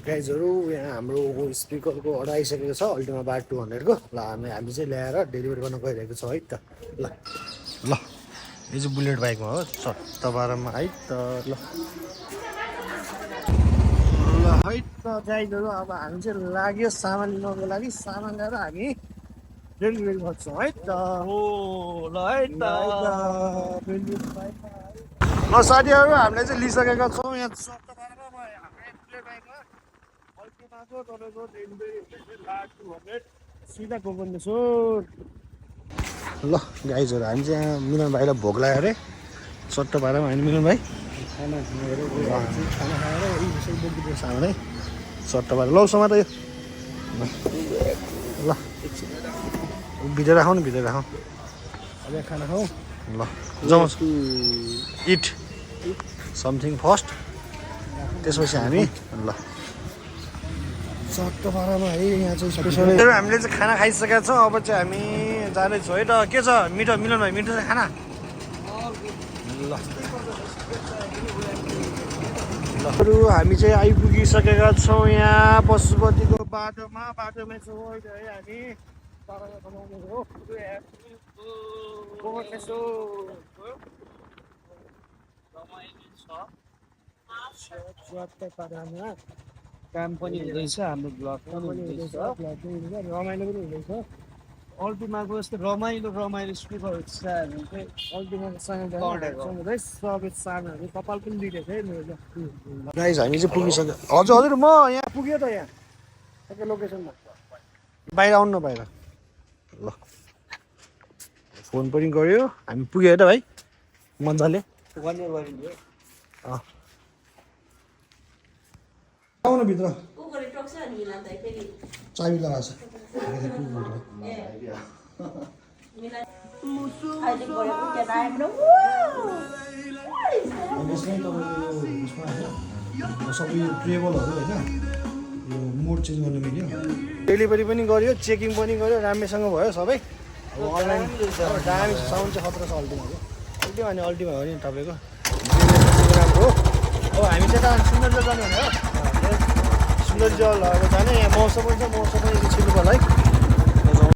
गाइजहरू यहाँ हाम्रो स्पिकरको अर्डर आइसकेको छ अल्टिमा बार 200 को ल हामी चाहिँ ल्याएर डेलिभरी गर्न गइरहेको छ है त ल ल यो चाहिँ बुलेट बाइकमा हो 17-12 है त ल ल है त गाइजहरू अब हामी चाहिँ लाग्यो सामान लिनको लागि सामान ल्याएर हामी डेलिभरी गर्छौँ है त ओ ल है त ल साथीहरू हामीले चाहिँ लिइसकेका छौँ यहाँ 17-12 हाम्रो बुलेट बाइकमा अल्टिमाको तपाईँको डेलिभरी बार 200 सिधा गोकर्णेश्वर ल गाइजहरू हामी चाहिँ यहाँ मिलन भाइलाई भोक लाग्यो अरे 17-12 होइन मिलन भाइ खाना खाएर बोकिदिएको सामान है 17-12 लौ समात यो ल भित्र राखौँ न भित्र राखौँ अब खाना खाउँ ल जाउँ इट समथिङ फर्स्ट त्यसपछि हामी ल 17-12 है यहाँ चाहिँ स्पेसल हामीले चाहिँ खाना खाइसकेका छौँ अब चाहिँ हामी जाँदैछौँ है त के छ मिठो मिलन भाइ मिठो छ खाना ल हामी चाहिँ आइपुगिसकेका छौँ यहाँ पशुपतिको बाटोमै छौँ है हामी काम पनि हुँदैछ हाम्रो ब्लग पनि हुँदैछ रमाइलो पनि हुँदैछ अल्टिमाको यस्तो रमाइलो स्पिकर अल्टिमाको सानोहरू कपाल पनि दिएको है गाइस हामी चाहिँ पुगिसक्यो हजुर म यहाँ पुग्यो त यहाँ ठ्याक्कै लोकेसनमा बाहिर आउनु न बाहिर ल फोन पनि गऱ्यो हामी पुग्यो है त भाइ मजाले आउनु भित्र चाबी लगाएको छ सबै यो ट्रेबलहरू होइन यो मोड चेन्ज गर्नु मिल्यो डेलिभरी पनि गऱ्यो चेकिङ पनि गऱ्यो राम्रैसँग भयो सबै अब अनलाइन दामी साउन्ड चाहिँ खतरा छ अल्टिमाको अल्टिमा अनि अल्टिमा हो नि तपाईँको राम्रो हो अब हामी चाहिँ त सुन्दरजल जाने भने हो सुन्दरजल अब जाने यहाँ मौसम पनि छ मौसम पनि छिर्नु पर्ला है